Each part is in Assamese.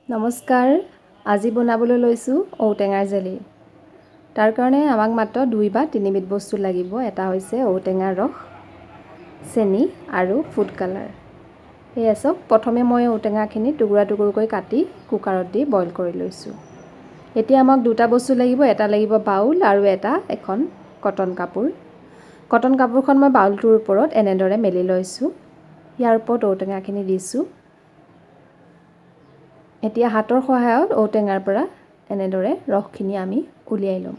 নমস্কাৰ। আজি বনাবলৈ লৈছোঁ ঔটেঙাৰ জেলি। তাৰ কাৰণে আমাক মাত্ৰ দুই বা তিনিবিধ বস্তু লাগিব। এটা হৈছে ঔটেঙাৰ ৰস, চেনি আৰু ফুড কালাৰ। এয়া চাওক, প্ৰথমে মই ঔটেঙাখিনি টুকুৰা টুকুৰকৈ কাটি কুকাৰত দি বইল কৰি লৈছোঁ। এতিয়া আমাক দুটা বস্তু লাগিব। এটা লাগিব বাউল আৰু এটা এখন কটন কাপোৰ। কটন কাপোৰখন মই বাউলটোৰ ওপৰত এনেদৰে মেলি লৈছোঁ। ইয়াৰ ওপৰত ঔটেঙাখিনি দিছোঁ। এতিয়া হাতৰ সহায়ত ঔটেঙাৰ পৰা এনেদৰে ৰসখিনি আমি উলিয়াই ল'ম।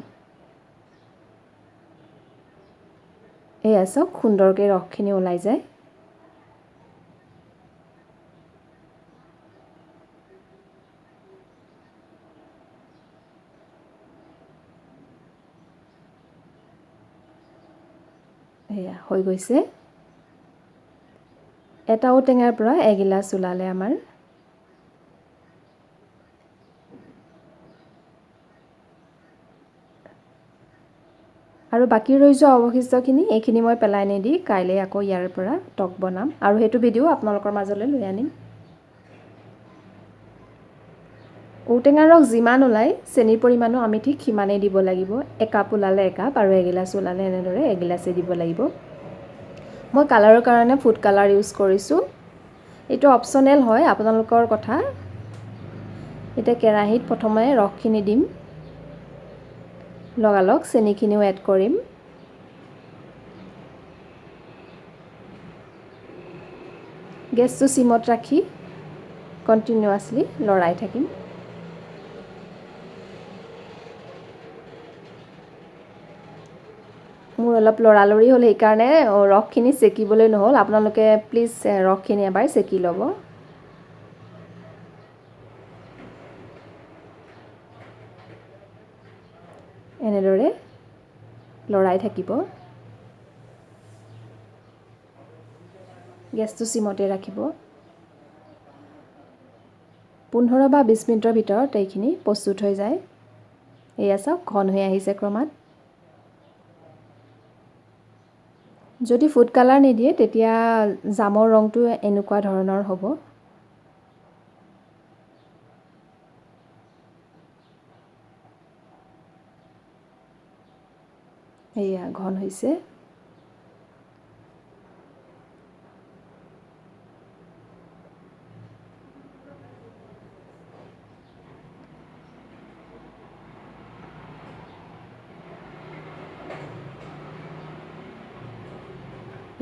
এয়া চাওক, সুন্দৰকৈ ৰসখিনি ওলাই যায়। এয়া হৈ গৈছে। এটা ঔটেঙাৰ পৰা এগিলাচ ওলালে আমাৰ। আৰু বাকী ৰৈ যোৱা অৱশিষ্টখিনি, এইখিনি মই পেলাই নিদি কাইলৈ আকৌ ইয়াৰ পৰা টক বনাম আৰু সেইটো ভিডিঅ' আপোনালোকৰ মাজলৈ লৈ আনিম। ঔটেঙাৰ ৰস যিমান ওলায়, চেনিৰ পৰিমাণো আমি ঠিক সিমানেই দিব লাগিব। একাপ ওলালে একাপ আৰু এগিলাচ ওলালে এনেদৰে এগিলাচেই দিব লাগিব। মই কালাৰৰ কাৰণে ফুড কালাৰ ইউজ কৰিছোঁ। এইটো অপশ্যনেল হয়, আপোনালোকৰ কথা। এতিয়া কেৰাহীত প্ৰথমে ৰসখিনি দিম, লগালগ চেনিখিনিও এড কৰিম। গেছটো চিমত ৰাখি কণ্টিনিউৱাছলি লৰাই থাকিম। মোৰ অলপ লৰালৰি হ'ল, সেইকাৰণে ৰসখিনি চেকিবলৈ নহ'ল। আপোনালোকে প্লিজ ৰসখিনি এবাৰ চেকি ল'ব। এনেদৰে লৰাই থাকিব। গেছটো চিমতে ৰাখিব। 15 বা 20 মিনিটৰ ভিতৰত এইখিনি প্ৰস্তুত হৈ যায়। এয়া চাওক, ঘন হৈ আহিছে ক্ৰমাৎ। যদি ফুড কালাৰ নিদিয়ে, তেতিয়া জামৰ ৰংটো এনেকুৱা ধৰণৰ হ'ব। এয়া ঘন হৈছে।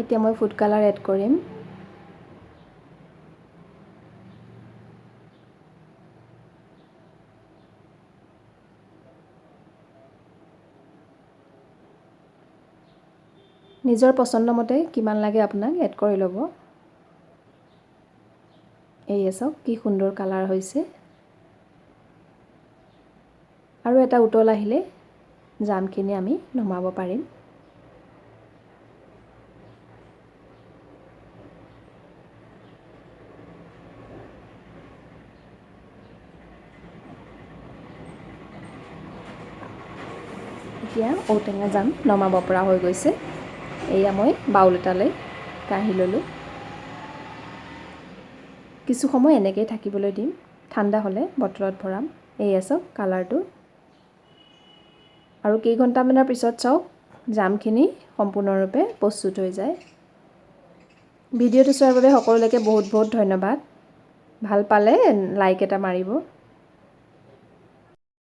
এতিয়া মই ফুড কালাৰ এড কৰিম। নিজৰ পচন্দমতে কিমান লাগে আপোনাক এড কৰি ল'ব। এয়া চাওক, কি সুন্দৰ কালাৰ হৈছে। আৰু এটা উতল আহিলে জামখিনি আমি নমাব পাৰিম। এতিয়া ঔটেঙা জাম নমাব পৰা হৈ গৈছে। এয়া মই বাউল এটালৈ কাঢ়ি ল'লোঁ। কিছু সময় এনেকৈয়ে থাকিবলৈ দিম। ঠাণ্ডা হ'লে বটলত ভৰাম। এয়া চাওক কালাৰটো। আৰু কেইঘণ্টামানৰ পিছত চাওক, জামখিনি সম্পূৰ্ণৰূপে প্ৰস্তুত হৈ যায়। ভিডিঅ'টো চোৱাৰ বাবে সকলোলৈকে বহুত বহুত ধন্যবাদ। ভাল পালে লাইক এটা মাৰিব।